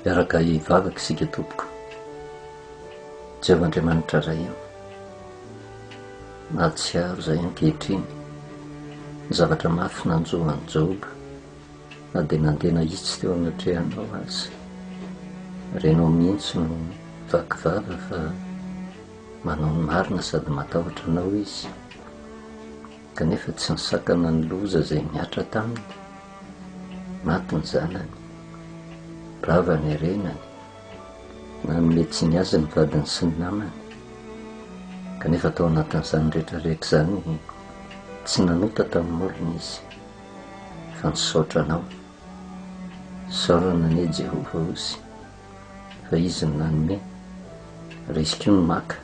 Hiaraka hivavaka isika tompoko. Jehovah Andriamanitra Ray ô, mahatsiaro izahay ankehitriny ny zavatra mafy nanjo an'i Joba na dia nandeha nahitsy teo anatrehanao aza. Renao mihitsy no vaky vava fa manao ny marina sady matahotra anao izy. Kanefa tsy nisakana ny loza izay nihatra taminy. Maty ny zanany. Rava ny harenany. Nanome tsiny azy ny vadiny sy ny namany. Kanefa tao anatin'izany rehetra rehetra izany, tsy nanota tamin'ny molony izy, fa nisaotra anao. Isaorana anie Jehovah ozy, fa Izy no nanome, ary Izy koa no maka.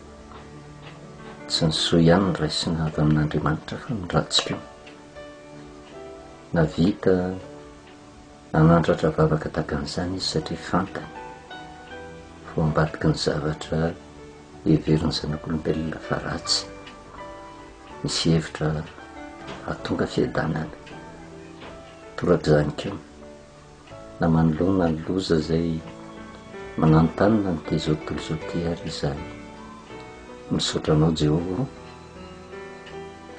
Tsy ny soa ihany no raisina avy amin'Andriamanitra fa ny ratsy koa. Navita nanandratra vavaka tahaka an'izany izy satria fantany fa ao ambadiky ny zavatra heverin'ny zanak'olombelona fa ratsy, misy hevitra hahatonga fiadanana. Torak'izany koa, na manoloana ny loza izay mananontanona an'ity izao tontolo izao ity ary izahay. Misaotra Anao Jehovah o,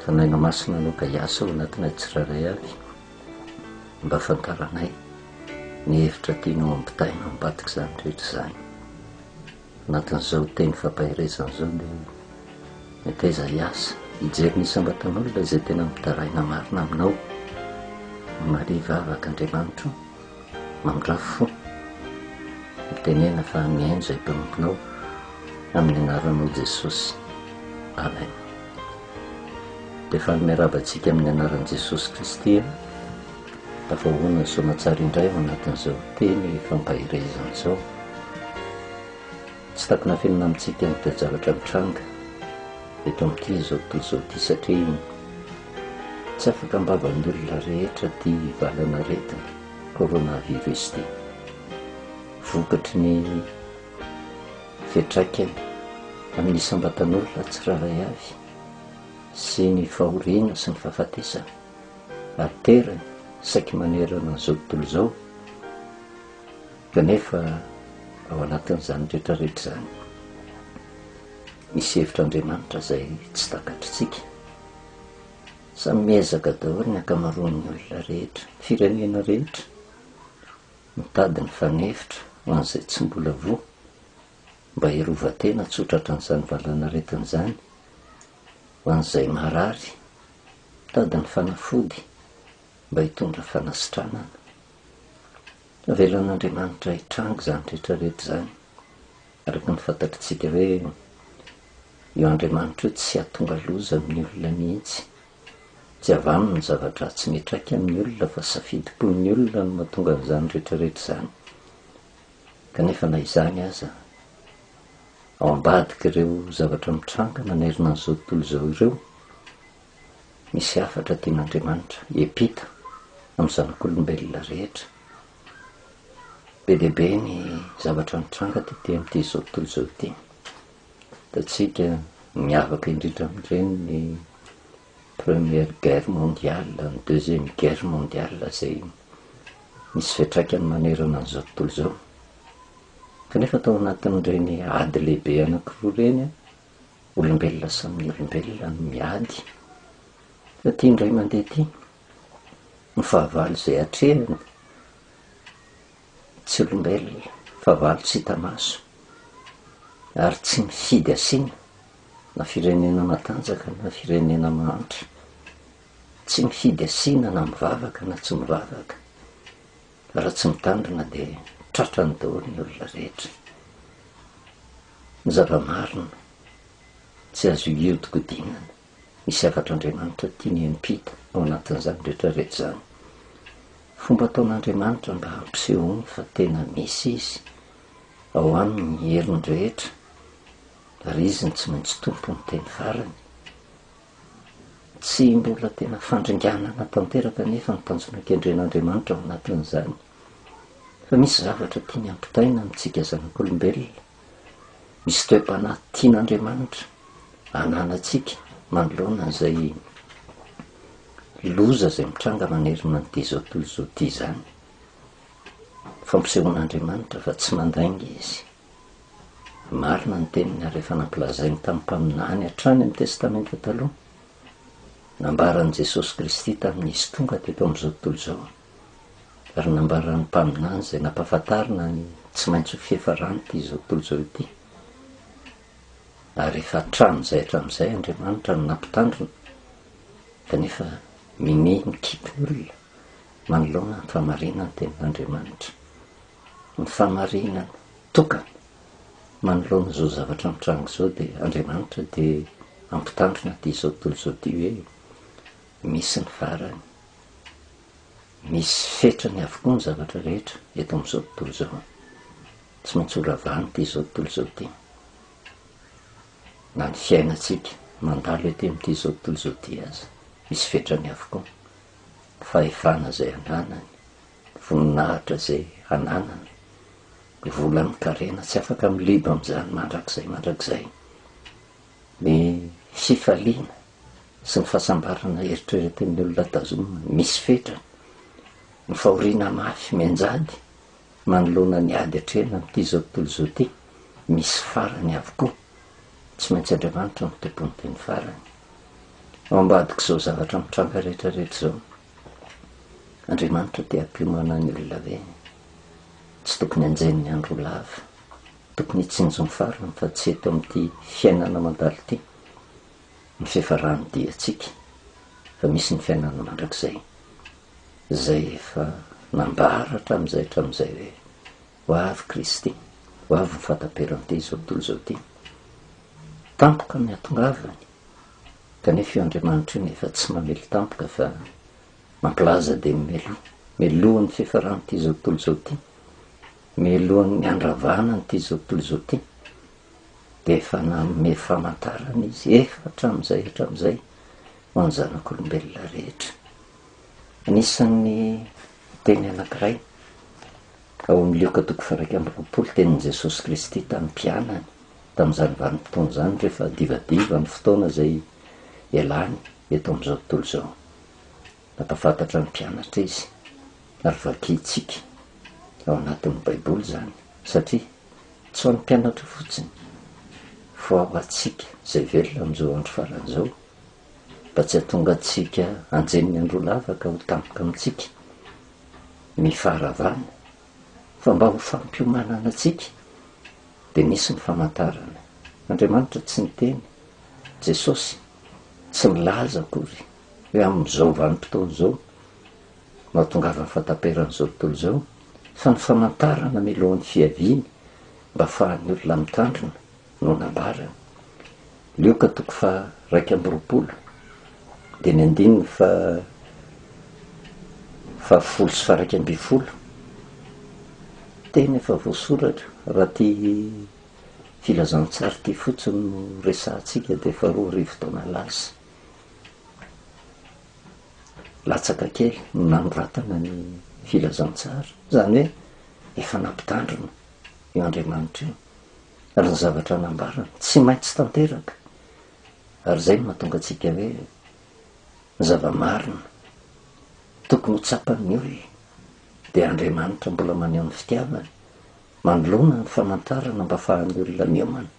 Fanahinao Masina anao ka hiasa ao anatinay tsirairay avy mba hahafantaranay ny hevitra tianao hampitaina ao ambadik'izany rehetra izany. Anatin'izao teny fampaherezana izao dia meteza hiasa, hijery ny isam-batan'olona izay tena mitaraina marina aminao. Mamalia vavaka Andriamanitro, mamindrà fo, mitenena fa mihaino izay mpanomponao, amin'ny anaranao Jesosy. Amen. Dia faly miarahaba antsika amin'ny anaran'i Jesosy Kristy aho. Tafahoana ny soamatsara indray ao anatin'izao teny fampaherezana izao. Tsy takona afenina amintsika ny toe-javatra mitranga eto amin'ity izao tontolo izao ity satria tsy afaka am-bavan'ny olona rehetra ity valan'aretina coronavirus ity. Vokatry ny fiantraikany amin'ny isam-batan'olona tsirairay avy sy ny fahoriana sy ny fahafatesana aterany saiky manerana an'izao tontolo izao kanefa ao anatin'izany rehetra rehetra izany misy hevitr'Andriamanitra izay tsy takatritsika. Samy miezaka daholo ny ankamaroan'ny olona rehetra, firenena rehetra, mitady ny fanefitra ho an'izay tsy mbola voa mba hiarovan-tena tsy ho tratran'izany valanaretina izany, ho an'izay marary, mitady ny fanafody mba hitondra fanasitranana. Avelan'Andriamanitra hitranga izany rehetra rehetra izany, araka ny fantatritsika hoe io Andriamanitra io tsy hahatonga loza amin'ny olona mihitsy. Tsy avy aminy ny zava-dratsy miantraika amin'ny olona fa safidim-pon'ny olona no mahatonga an'izany rehetra rehetra izany. Kanefa na izany aza, ao ambadik'ireo zavatra mitranga manerana an'izao tontolo izao ireo, misy hafatra tian'Andriamanitra hiampita amin'ny zanak'olombelona rehetra. Be dia be ny zavatra nitranga tety amin'ity izao tontolo izao ity. Hitantsika miavaka indrindra amin'ireny ny première guerre mondiale, ny deuxième guerre mondiale izay nisy fiantraikany manerana an'izao tontolo izao. Kanefa tao anatin'ireny ady lehibe anankiroa ireny, olombelona samy olombelona no miady. Fa ity indray mandeha ity, ny fahavalo izay atrehina, tsy olombelona, fahavalo tsy hita maso, ary tsy mifidy asiana, na firenena matanjaka na firenena mahantra. Tsy mifidy asiana na mivavaka na tsy mivavaka. Raha tsy mitandrina dia tratrany daholo ny olona rehetra. Ny zava-marina tsy azo iodikodinana, misy hafatr'Andriamanitra tiany hiampita ao anatin'izany rehetra rehetra izany. Fomba ataon'Andriamanitra mba hampisehoany fa tena misy Izy, ao aminy ny heriny rehetra, ary Izy no tsy maintsy tompon'ny teny farany. Tsy mbola tena fandringanana tanteraka anefa ny tanjona kendren'Andriamanitra ao anatin'izany, fa misy zavatra tiany hampitaina amintsika zanak'olombelona, misy toe-panahy tian'Andriamanitra ananantsika manoloana an'izay loza izay mitranga manerana an'ity izao tontolo izao ity izany. Fampisehoan'Andriamanitra fa tsy mandainga Izy. Marina ny teniny ary efa nampilazainy tamin'ny mpaminany hatrany amin'ny Testamenta Taloha. Nambaran'i Jesosy Kristy tamin'izy tonga teto amin'izao tontolo izao, ary nambaran'ny mpaminany izay nampahafantarina ny tsy maintsy ho fiafaran'ity izao tontolo izao ity. Ary efa hatramin'izay hatramin'izay Andriamanitra no nampitandrina, kanefa minia mikipy ny olona manoloana ny fahamarinan'ny tenin'Andriamanitra. Ny fahamarinana tokana manoloana izao zavatra mitranga izao dia Andriamanitra dia hampitandrina ity izao tontolo izao ity hoe misy ny farany, misy fetrany avokoa ny zavatra rehetra eto amin'izao tontolo izao. Tsy maintsy ho ravana ity izao tontolo izao ity. Na ny fiainantsika mandalo ety amin'ity izao tontolo izao ity aza misy fetrany avokoa. Ny fahefana izay ananany, ny voninahitra izay ananany, ny vola amin-karena tsy afaka miliba amin'izany mandrakizay mandrakizay. Ny fifaliana sy ny fahasambarana eritreretin'ny olona tazomina misy fetrany. Ny fahoriana mafy mianjady manoloana ny ady atrehina amin'ity izao tontolo izao ity, misy farany avokoa. Tsy maintsy Andriamanitra no tompon'ny teny farany. Ao ambadik'izao zavatra mitranga rehetra rehetra izao, Andriamanitra te hampiomana ny olona ve? Tsy tokony hanjehy ny andro ho lava. Tokony hitsinjo ny farany fa tsy eto amin'ity fiainana mandalo ity ny fiafaran'ny diantsika fa misy ny fiainana mandrakizay izay efa nambara hatramin'izay hatramin'izay hoe ho avy Kristy, ho avy ny fahataperan'ity izao tontolo izao ity. Tampoka ny hatongavany, kanefa io Andriamanitra io nefa tsy mamely tampoka fa mampilaza dia mialoha, mialohan'ny fiafaran'ity izao tontolo izao ity, mialohan'ny handravana an'ity izao tontolo izao ity, dia efa nanome famantarana izy efa hatramin'izay hatramin'izay ho an'ny zanak'olombelona rehetra. Anisan'ny teny anankiray ao amin'ny Lioka toko faha-21, tenin'i Jesosy Kristy tamin'ny mpianany tamin'izany vanim-potoana izany rehefa divadiva ny fotoana izay ialany eto amin'izao tontolo izao. Nampahafantatra ny mpianatra izy ary vakintsika ao anatin'ny Baiboly izany satria tsy ho an'ny mpianatra fotsiny fa ho antsika izay velona amin'izao andro farany izao mba tsy hahatonga antsika anjelin'ny andro lava ka ho tampoka amintsika ny faharavana fa mba ho fampiomanana antsika dia nisy ny famantarana. Andriamanitra tsy niteny, Jesosy tsy nilaza akory hoe amin'izao vanim-potoana izao no hahatongavan'ny fahataperan'izao tontolo izao fa ny famantarana mialohan'ny fiaviany mba hahafahan'ny olona mitandrina no nambarany. Lioka toko faha 21 dia ny andininy faha fahafolo sy faha 11, teny efa voasoratra, raha ity filazantsara ity fotsiny no resahantsika dia efa 2000 taona lasa latsaka kely no nanoratana ny filazantsara, izany hoe efa nampitandrina io Andriamanitra io. Ary ny zavatra nambarany tsy maintsy tanteraka. Ary izay no mahatonga antsika hoe ny zava-marina tokony ho tsapan'ny olona dia Andriamanitra mbola maneho ny fitiavany manoloana ny famantarana mba afahan'ny olona miomana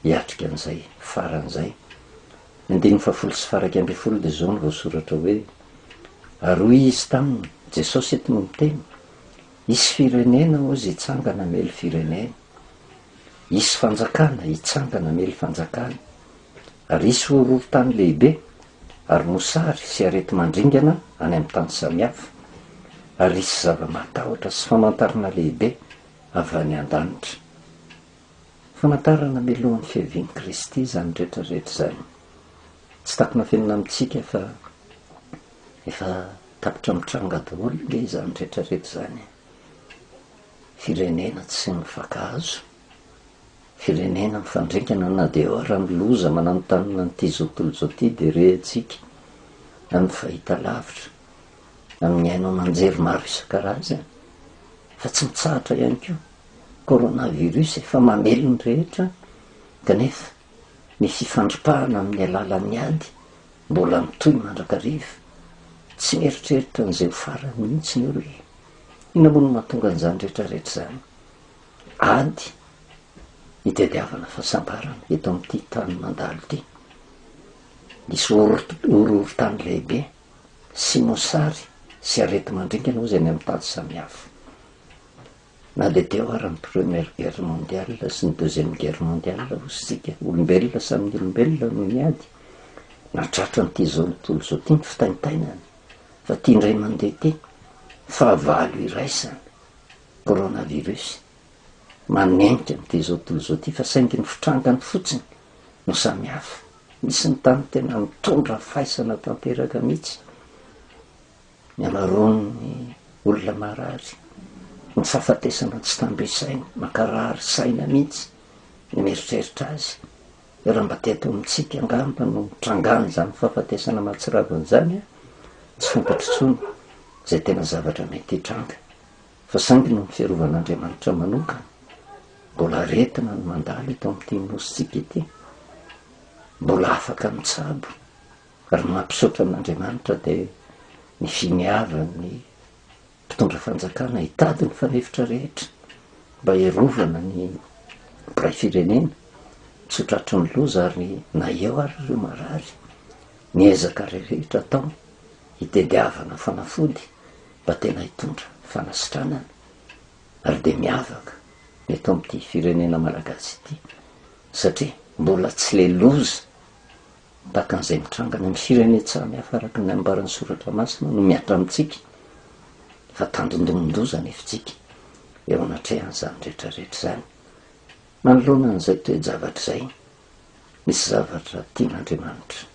hiatrika an'izay farany izay. Ny andininy fahafolo sy faha-11 dia izao no voasoratra hoe, Ary hoy Izy taminy, Jesosy eto no miteny, Hisy firenena hozy hitsangana hamely firenena. Hisy fanjakana hitsangana hamely fanjakana. Ary hisy horohorontany lehibe, ary mosary sy areti-mandringana any amin'ny tany samihafa. Ary hisy zava-mahatahotra sy famantarana lehibe avy any an-danitra. Famantarana mialohan'ny fiavian'i Kristy izany rehetra rehetra izany. Tsy takona afenina amintsika fa efa tapitra mitranga daholo ange izany rehetra rehetra izany e. Firenena tsy mifankahazo, firenena mifandrinkana na dia eo ara ny loza mananontanona an'ity izao tontolo izao ity dia rehantsika amin'ny fahitalavitra, amin'ny haino aman-jery maro isan-karazany fa tsy mitsahatra ihany koa. Coronavirus efa mamely ny rehetra kanefa ny fifandripahana amin'ny alalan'ny ady mbola mitohy mandrakariva. Tsy mieritreritra an'izay ho farany mihitsy ny olona. Inona moa no mahatonga an'izany rehetra rehetra izany? Ady itadiavana fahasambarana eto amin'ity tany mandalo ity. Nisy horohorontany lehibe sy mosary sy areti-mandringana hozy any amin'ny tany samihafa. Na dia teo ara ny première guerre mondiale sy ny deuxième guerre mondiale hozy isika, olombelona samy olombelona no niady, nahatratra an'ity izao tontolo izao ity ny fitaintainana, fa ity indray mandeha ity, fahavalo iraisana, coronavirus, manenika an'ity izao tontolo izao ity fa saingy ny fitrangany fotsiny no samy hafa. Misy ny tany tena mitondra faisana tanteraka mihitsy. Ny hamaroan'ny olona marary, ny fahafatesana tsy tambo isaina, mankarary saina mihitsy ny mieritreritra azy. Raha mba teto amintsika angamba no nitrangan'izany fahafatesana mahatsiravina izany, tsy fantatro intsony izay tena zavatra mety hitranga. Fa saingy noho ny fiarovan'Andriamanitra manokana, mbola aretina no mandalo eto amin'ity nosintsika ity, mbola afaka mitsabo. Ary ny mampisaotra an'Andriamanitra dia ny finiavan'ny mpitondra fanjakana hitady ny fanefitra rehetra mba hiarovana ny mpiray firenena tsy ho tratry ny loza ary na eo ary ireo marary, ny ezaka rehetra atao hitediavana fanafody mba tena hitondra fanasitranana ary dia miavaka ny eto amin'ity firenena malagasy ity satria mbola tsy le loza Tahaka an'izay mitranga any amin'ny firenen-tsamy hafa araka ny nambaran'ny Soratra Masina no mihatra amintsika, fa tandindomin-doza anefa isika eo anatrehan'izany rehetra rehetra izany. Manoloana an'izay toe-javatra izay, misy zavatra tian'Andriamanitra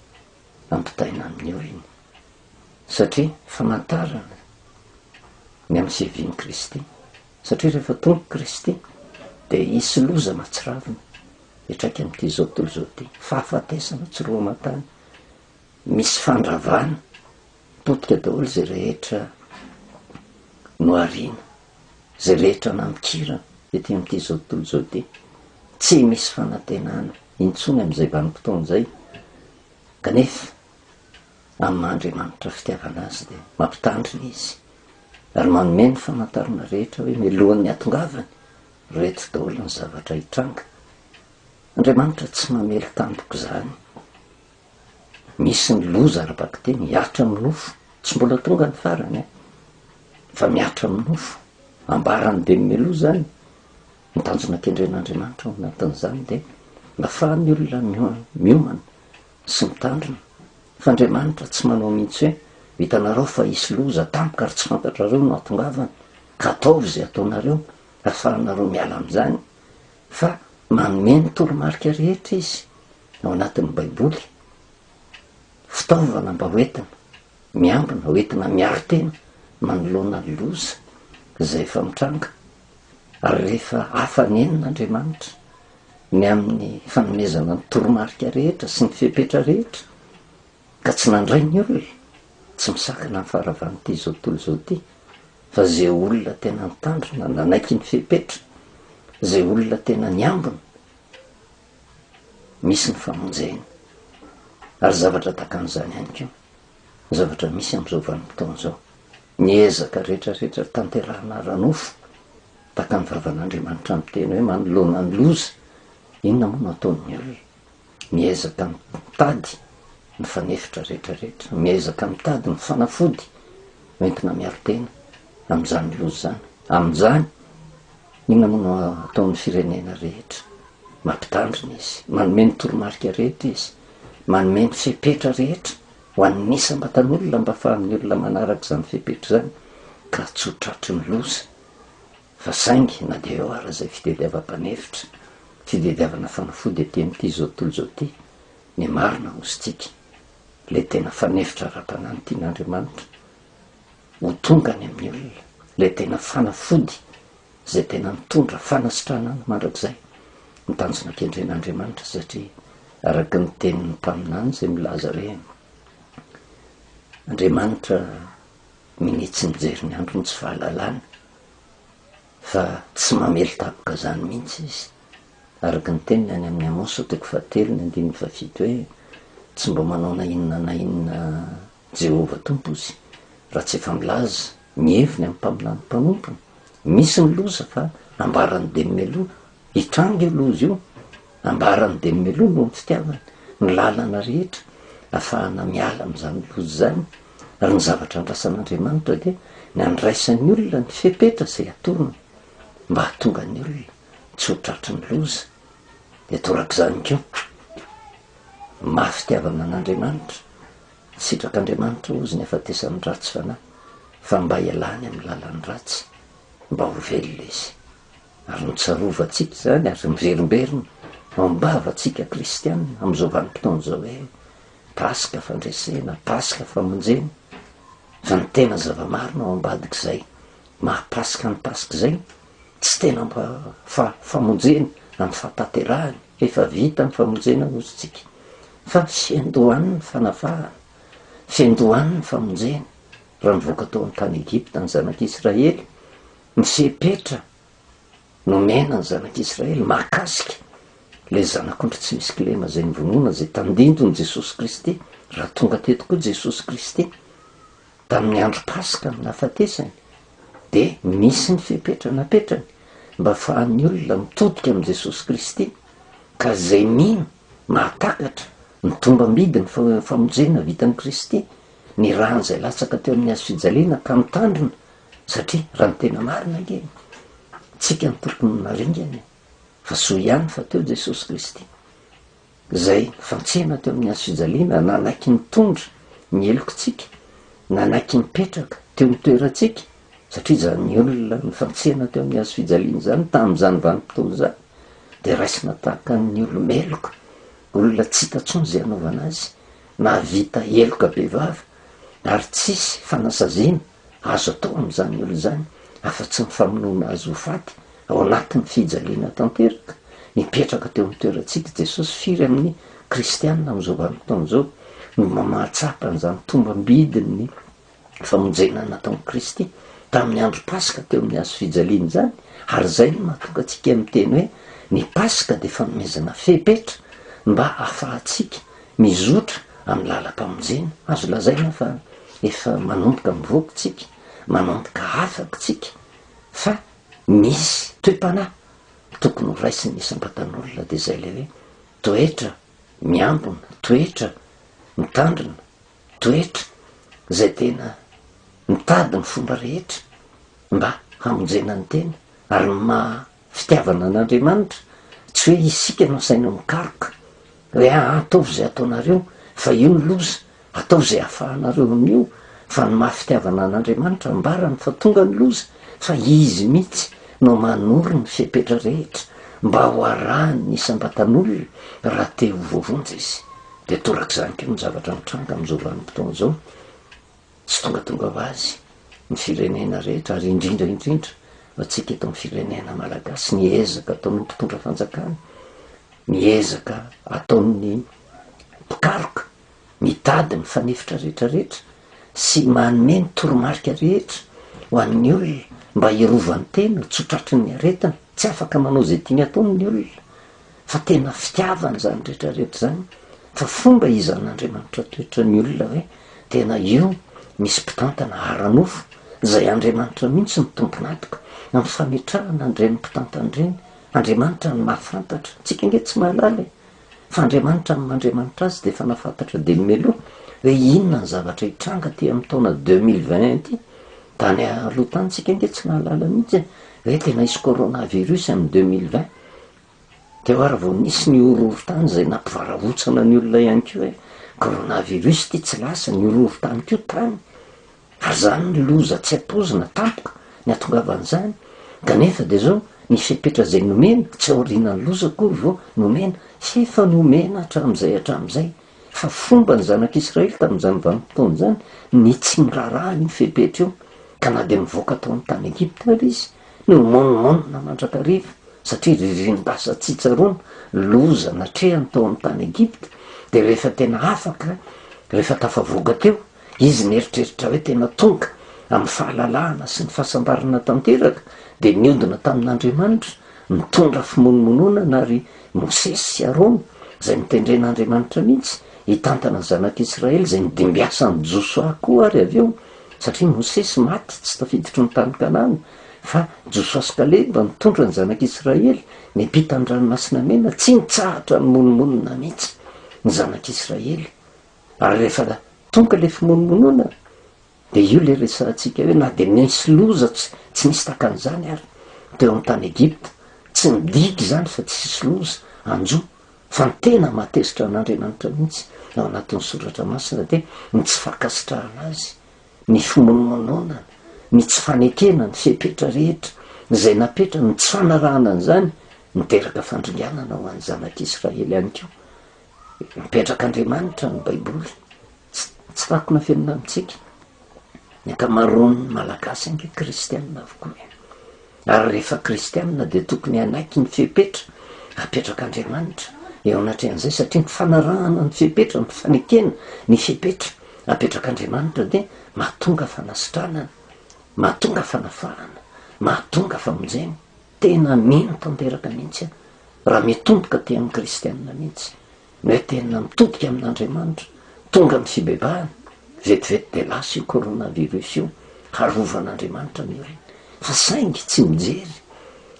hampitaina amin'ny olony, satria famantarana ny amin'ny fiavian'i Kristy, satria rehefa tonga Kristy dia hisy loza mahatsiravina Miantraika amin'ity izao tontolo izao ity. Fahafatesana tsy roa aman-tany. Misy fandravana. Potika daholo izay rehetra nohariana, izay rehetra namikirana ety amin'ity izao tontolo izao ity. Tsy misy fanantenana intsony amin'izay vanim-potoana izay. Kanefa, amin'ny maha Andriamanitra fitiavana Azy dia mampitandrina Izy ary manome ny famantarana rehetra hoe mialohan'ny hatongavany Reto daholo ny zavatra hitranga. Andriamanitra tsy mamely tampoka izany. Misy ny loza ara-bakiteny hihatra amin'ny nofo. Tsy mbola tonga ny farany an. Fa mihatra amin'ny nofo. Ambarany dia mialoha izany. Ny tanjona kendren'Andriamanitra ao anatin'izany dia mba afahan'ny olona miomana sy mitandrina. Fa Andriamanitra tsy manao mihitsy hoe hitanareo fa hisy loza tampoka ary tsy fantatrareo no hahatongavany ka ataovy izay ataonareo. ahafahanareo miala amin'izany fa manome ny toromarika rehetra izy ao anatin'ny baiboly, fitaovana mba hoentina miambina, hoentina miaro tena manoloana ny loza izay efa mitranga, ary rehefa afa-nenina Andriamanitra ny amin'ny fanomezana ny toromarika rehetra sy ny fepetra rehetra ka tsy nandray ny olona, tsy misakana ny faharavan'ity izao tontolo izao ity, fa izay olona tena nitandrina, nanaiky ny fepetra, izay olona tena niambina, misy ny famonjena. Ary zavatra tahaka an'izany ihany koa, ny zavatra misy amin'izao vanim-potoana izao. Ny ezaka rehetra rehetra tanterahina ara-nofo, tahaka ny vavan'Andriamanitra miteny hoe manoloana ny loza, inona moa no ataon'ny olona? Miezaka mitady ny fanefitra rehetra rehetra, miezaka mitady ny fanafody hoentina miaro tena amin'izany loza izany. Amin'izany, inona moa no ataon'ny firenena rehetra? Mampitandrina izy, manome ny toromarika rehetra izy, manome ny fepetra rehetra ho an'ny isam-batan'olona mba ahafahan'ny olona manaraka izany fepetra izany ka tsy ho tratry ny loza. Fa saingy na dia eo ara izay fitediavam-panefitra, fitediavana fanafody aty amin'ity izao tontolo izao ity, ny marina hosintsika, ilay tena fanefitra ara-panahy ny tian'Andriamanitra ho tonga any amin'ny olona, ilay tena fanafody izay tena mitondra fanasitranana mandrakizay, ny tanjona kendren'Andriamanitra satria araka ny tenin'ny mpaminany izay milaza hoe Andriamanitra minia tsy mijery ny androny tsy fahalalana fa tsy mamely tampoka izany mihitsy izy araka ny teniny any amin'ny Amosa toko fahatelo ny andininy fahafito hoe tsy mba manao na inona na inona Jehovah Tompo izy raha tsy efa milaza. ny heviny amin'ny mpaminany mpanompony. Misy ny loza fa ambarany dia mialoha. Hitranga io loza io. Ambarany dia mialoha noho ny fitiavany ny lalana rehetra afahana miala amin'izany loza izany. Ary ny zavatra andrasan'Andriamanitra dia ny handraisan'ny olona ny fepetra izay atorony mba hahatonga ny olona tsy ho tratry ny loza. Dia torak'izany koa, ny maha fitiavana an'Andriamanitra, sitrak'Andriamanitra hozy ny hafatesan'ny ratsy fanahy, fa mba hialany amin'ny lalan'ny ratsy, mba ho velona izy. Ary notsarovantsika izany ary miverimberina ao am-bavantsika kristiana amin'izao vanim-potoana izao hoe Paska fandresena, Paska famonjena, fa ny tena zava-marina ao ambadik'izay maha Paska ny Paska izay, tsy tena mba fa famonjena amin'ny fahatanterahany, efa vita ny famonjena hozy tsika, fa fiandohan'ny fanafahana, fiandohan'ny famonjena, raha nivoaka tao amin'ny tany Egypta ny zanak'Israely, ny fepetra nomena ny zanak'Israely mahakasika ilay zanak'ondry tsy misy kilema izay novonoina, izay tandindon'i Jesosy Kristy, raha tonga teto koa Jesosy Kristy, Tamin'ny andro Paska ny nahafatesany, dia nisy ny fepetra napetrany mba hahafahan'ny olona mitodika amin'i Jesosy Kristy, ka izay mino, mahatakatra ny tombam-bidy ny famonjena vitan'i Kristy, ny rany izay latsaka teo amin'ny hazo fijaliana ka mitandrina, satria raha ny tena marina ange, tsika no tokony naringana e, fa soa ihany fa teo Jesosy Kristy. Izay nifantsena teo amin'ny hazofijaliana, nanaiky nitondra ny helokintsika, nanaiky nipetraka teo amin'ny toerantsika, satria izany olona nifantsena teo amin'ny hazofijaliana izany tamin'izany vanim-potoana izany dia raisina tahaka ny olo-meloka, olona tsy hita intsony izay hanaovana azy, nahavita heloka bevava ary tsisy fanasaziana azo atao amin'izany olona izany afa-tsy ny famonoana azy ho faty ao anatin'ny fijaliana tanteraka. Nipetraka teo amin'ny toerantsika Jesosy. Firy amin'ny kristiana amin'izao vanim-potoana izao no mba mahatsapa an'izany tombam-bidin'ny famonjena nataon'i Kristy tamin'ny andro Paska teo amin'ny hazo fijaliana izany? Ary izay no mahatonga antsika miteny hoe ny Paska dia fanomezana fepetra mba hahafahantsika mizotra amin'ny lalam-pamonjena. Azo lazaina fa efa manomboka mivoaka tsika, manomboka afaka tsika, fa misy toe-panahy tokony ho raisin'ny isam-batan'olona dia izay ilay hoe toetra miambina, toetra mitandrina, toetra izay tena mitady ny fomba rehetra mba hamonjena ny tena ary ny maha fitiavana an'Andriamanitra, tsy hoe isika no asaina mikaroka hoe aa ataovy izay ataonareo fa io ny loza, ataovy izay ahafahanareo amin'io, fa ny maha fitiavana an'Andriamanitra ambarany fa tonga ny loza fa Izy mihitsy no manoro ny fepetra rehetra mba ho arahan'ny isam-batan'olona raha te ho voavonjy izy. Dia torak'izany koa ny zavatra mitranga amin'izao vanim-potoana izao. Tsy tongatonga ho azy ny firenena rehetra ary indrindra indrindra ho antsika eto amin'ny firenena malagasy ny ezaka ataon'ny mpitondra fanjakana, ny ezaka ataon'ny mpikaroka mitady ny fanefitra rehetra rehetra sy manome ny toromarika rehetra ho an'ny olona mba hiarovany tena tsy ho tratry ny aretina, tsy afaka manao izay tiany atao ny olona fa tena fitiavana izany rehetra rehetra izany fa fomba izan'Andriamanitra toetra ny olona hoe tena io misy mpitantana ara-nofo izay Andriamanitra mihitsy no tompon'antoka amin'ny fametrahana an'ireny mpitantana ireny, Andriamanitra no mahafantatra, tsika ange tsy mahalala e, fa Andriamanitra amin'ny maha Andriamanitra azy dia efa nahafantatra dieny mialoha hoe inona ny zavatra hitranga aty amin'ny taona 2020 ity, tany aloha tany tsika ange tsy nahalala mihitsy e, hoe tena hisy coronavirus amin'ny 2020, Teo ary vao nisy ny horohorontany izay nampivarahontsana ny olona ihany koa hoe coronavirus ity tsy lasa, ny horohorontany koa tany. Ary izany ny loza tsy ampoizina tampoka ny hatongavan'izany. Kanefa dia izao, ny fepetra izay nomena, tsy aorianan'ny loza akory vao nomena, efa nomena hatramin'izay hatramin'izay. Fa fomba ny zanak'Israely tamin'izany vanim-potoana izany ny tsy niraharaha io fepetra io, ka na dia nivoaka tao amin'ny tany Egypta ary izy, nimonomonona mandrakariva, satria ririnin-dasa tsy tsaroana, loza natrehany tao amin'ny tany Egypta, dia rehefa tena afaka, rehefa tafavoaka teo, izy nieritreritra hoe tena tonga amin'ny fahalalahana sy ny fahasambarana tanteraka, dia niodina tamin'Andriamanitra, nitondra fimonomononana ary Mosesy sy Arona, izay notendren'Andriamanitra mihitsy hitantana ny zanak'Israely, izay nodimbiasan'i Josoa koa ary avy eo. Satria Mosesy maty tsy tafiditry ny tany Kanana, fa Josoa sy Kaleba nitondra ny zanak'Israely niampita ny Ranomasina Mena, tsy nitsahatra nimonomonona mihitsy ny zanak'Israely. Ary rehefa tonga ilay fimonomononana, dia io ilay resahantsika hoe na dia nisy loza tsy tsy nisy tahaka an'izany ary teo amin'ny tany Egypta, tsy midika izany fa tsy hisy loza hanjo, fa ny tena mahatezitra an'Andriamanitra mihitsy ao anatin'ny soratra masina dia ny tsy fankasitrahana azy, ny fimonomononana, ny tsy fanekena ny fepetra rehetra izay napetrany, ny tsy fanarahana an'izany, niteraka fandringanana ho an'ny zanak'Israely ihany koa. Mipetraka Andriamanitra ny Baiboly. Tsy tsy takona fenina amintsika. Ny ankamaroan'ny Malagasy ange kristianina avokoa e. Ary rehefa kristianina dia tokony hanaiky ny fepetra apetrak'Andriamanitra eo anatrehan'izay satria ny fanarahana ny fepetra, ny fanekena ny fepetra apetrak'Andriamanitra dia mahatonga fanasitranana, mahatonga fanafahana, mahatonga famonjena. Tena mino tanteraka mihitsy aho raha mitomboka aty amin'ny kristianina mihitsy. Ny hoe tena mitodika amin'Andriamanitra, tonga amin'ny fibebahana, vetivety dia lasa io coronavirus io, harovan'Andriamanitra ny olona. Fa saingy tsy mijery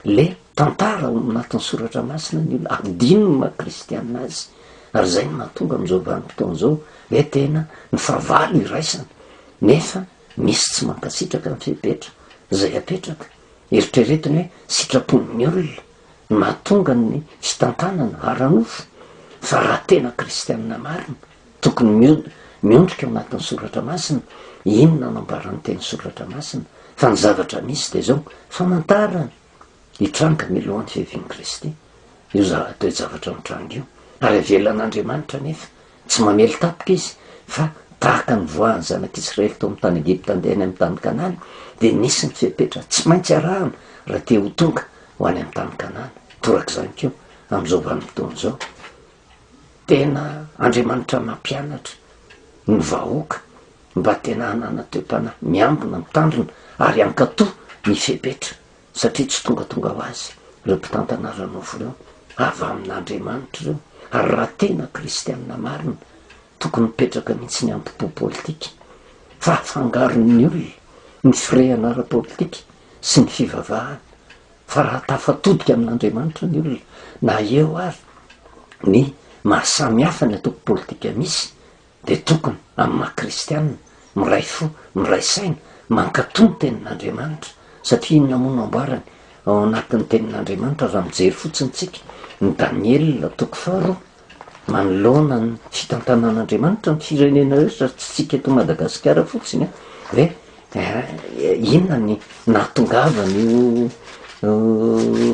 le tantara ao anatin'ny soratra masina ny olona, adino ny maha kristianina azy. Ary izay no mahatonga amin'izao vanim-potoana izao hoe tena ny fahavalo iraisana, nefa misy tsy mankasitraka ny fepetra izay apetraka. Eritreretiny hoe sitrapon'ny olona no mahatonga ny fitantanana ara-nofo, fa raha tena kristianina marina, tokony miondrika ao anatin'ny soratra masina, inona no ambaran'ny teny soratra masina, fa ny zavatra misy dia izao, famantarana hitranga mialohan'ny fiavian'i Kristy io toe-javatra mitranga io, ary avelan'Andriamanitra anefa Tsy mamely tapaka izy, fa tahaka ny voahan'ny zanak'Israely tao amin'ny tany Egypta handeha any amin'ny tany Kanana, dia nisy ny fepetra tsy maintsy arahana raha te ho tonga ho any amin'ny tany Kanana. Torak'izany koa amin'izao vanim-potoana izao. Tena Andriamanitra mampianatra ny vahoaka mba tena hanana toe-panahy miambina, mitandrina ary hankatò ny fepetra satria tsy tongatonga ho azy ireo mpitantana ara-nofo ireo, avy amin'Andriamanitra ireo, ary raha tena kristianina marina, tokony mipetraka mihitsy ny ampo-po politika, fa afangaron'ny olona ny firehana ara-politika sy ny fivavahana, fa raha tafatodika amin'Andriamanitra ny olona, na eo ary ny maha samy hafa ny antoko politika misy, dia tokony, amin'ny maha kristiana, miray fo, miray saina, mankatò ny tenin'Andriamanitra, satria inona moa no ambarany ao anatin'ny tenin'Andriamanitra raha mijery fotsiny tsika ny Daniela toko faharoa, manoloana ny fitantanan'Andriamanitra ny firenena rehetra, tsy tsika eto Madagasikara fotsiny an, hoe inona ny nahatongavan'io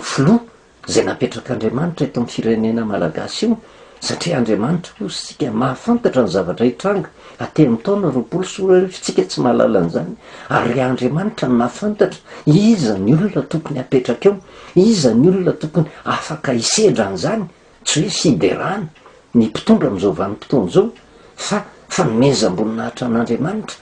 filoha izay napetrak'Andriamanitra eto amin'ny firenena malagasy io, satria Andriamanitra hozy isika mahafantatra ny zavatra hitranga aty amin'ny taona 2020, isika tsy mahalala an'izany, ary Andriamanitra no mahafantatra iza ny olona tokony hapetraka eo, iza ny olona tokony afaka hisedra an'izany, tsy hoe fiderana ny mpitondra amin'izao vanim-potoana izao, fa fanomezam-boninahitra an'Andriamanitra,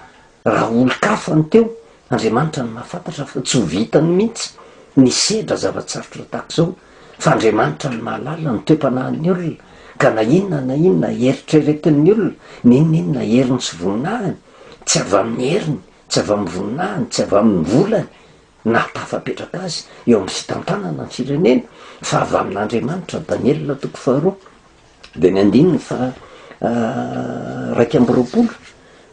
Raha olon-kafa no teo, Andriamanitra no mahafantatra fa tsy ho vitany mihitsy ny hisedra zava-tsarotra tahaka izao, fa Andriamanitra no mahalala ny toe-panahin'ny olona, ka na inona na inona eritreretin'ny olona, na inona inona heriny sy voninahiny, tsy avy amin'ny heriny, tsy avy amin'ny voninahiny, tsy avy amin'ny volany nahatafapetraka azy eo amin'ny fitantanana ny firenena, fa avy amin'Andriamanitra, Daniela toko faharoa. Dia ny andininy faha 21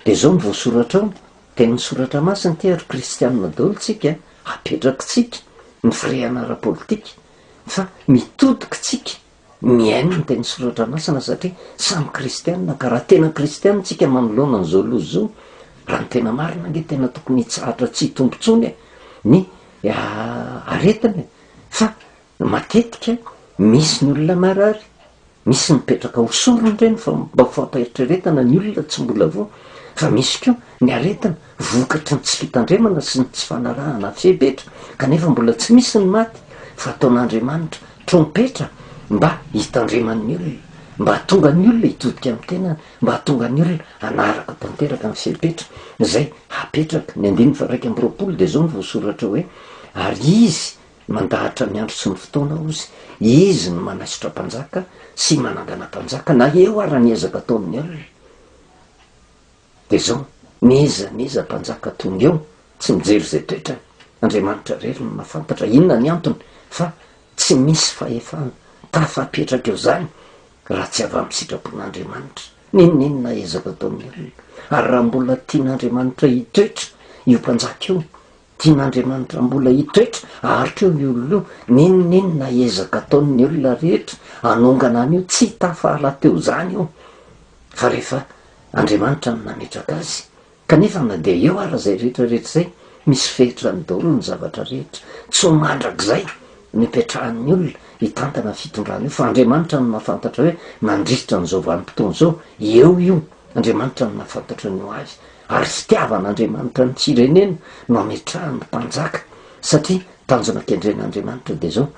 dia izao no voasoratra ao, tenin'ny soratra masina ity ary kristianina daholo tsika, apetrakitsika ny firehana ara-politika fa mitodika tsika mihaino ny tenin'ny soratra masina satria samy kristianina ka raha tena kristianina tsika manoloana an'izao loza izao, raha ny tena marina ange tena tokony hitsahatra tsy hitombo intsony e, ny aretina e, fa Matetika misy ny olona marary, misy mipetraka ho sorona ireny fa mba ho fampaeritreretana ny olona tsy mbola voa, fa misy koa ny aretina vokatry ny tsy fitandremana sy ny tsy fanarahana fepetra kanefa mbola tsy misy ny maty fa ataon'Andriamanitra trompetra mba hitandreman'ny olona, mba hahatonga ny olona hitodika amin'ny tenany, mba hahatonga ny olona hanaraka tanteraka ny fepetra izay hapetraka. Ny andininy faha 21 dia izao no voasoratra hoe, ary izy Mandahatra ny andro sy ny fotoana hozy izy no manaisotra mpanjaka sy manangana mpanjaka na eo ara ny ezaka ataon'ny olona. Dia zao. N'iza n'iza mpanjaka tonga eo, tsy mijery izay toetrany, Andriamanitra irery no mahafantatra inona ny antony fa tsy misy fahefana tafapetraka eo izany raha tsy avy amin'ny sitrapon'Andriamanitra. N'inon'inona ezaka ataon'ny olona. Ary raha mbola tian'Andriamanitra hitoetra io mpanjaka io, tian'Andriamanitra mbola hitoetra haharitra eo io olona io, n'inon'inona ezaka ataon'ny olona rehetra hanongana an'io, tsy tafahala teo izany io. Fa rehefa Andriamanitra no nametraka azy, kanefa na dia eo ara izay rehetra rehetra izay, misy fetrany daholo ny zavatra rehetra, tsy ho mandrakizay no ipetrahan'ny olona hitantana ny fitondrana io, fa Andriamanitra no mahafantatra hoe mandritra an'izao vanim-potoana izao, eo io, Andriamanitra no mahafantatra ny ho avy, ary fitiavan'Andriamanitra ny firenena no ametrahany mpanjaka, satria tanjona kendren'Andriamanitra dia izao,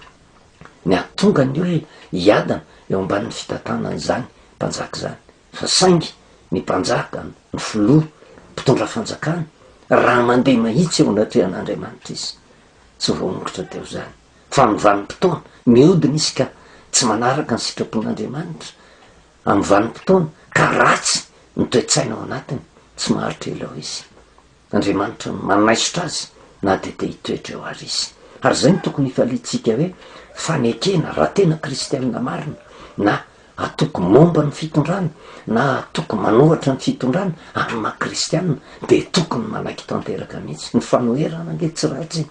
ny hahatonga ny olona hiadana eo ambanin'ny fitantanan'izany mpanjaka izany. Fa saingy ny mpanjaka, ny filoha, mpitondra fanjakana, raha mandeha mahitsy eo anatrehan'Andriamanitra izy, tsy voaongotra teo izany. Fa amin'ny vanim-potoana, mihodina izy ka tsy manaraka ny sitrapon'Andriamanitra, amin'ny vanim-potoana, ka ratsy ny toe-tsaina ao anatiny, tsy maharitra ela ao izy. Andriamanitra no manaisotra azy na dia te hitoetra eo ary izy. Ary izay no tokony hifaliantsika hoe fanekena raha tena kristianina marina na atoko momba ny fitondrana na atoko manohatra ny fitondrana amin'ny maha kristianina dia tokony manaiky tanteraka mihitsy. Ny fanoherana ange tsy ratsy e!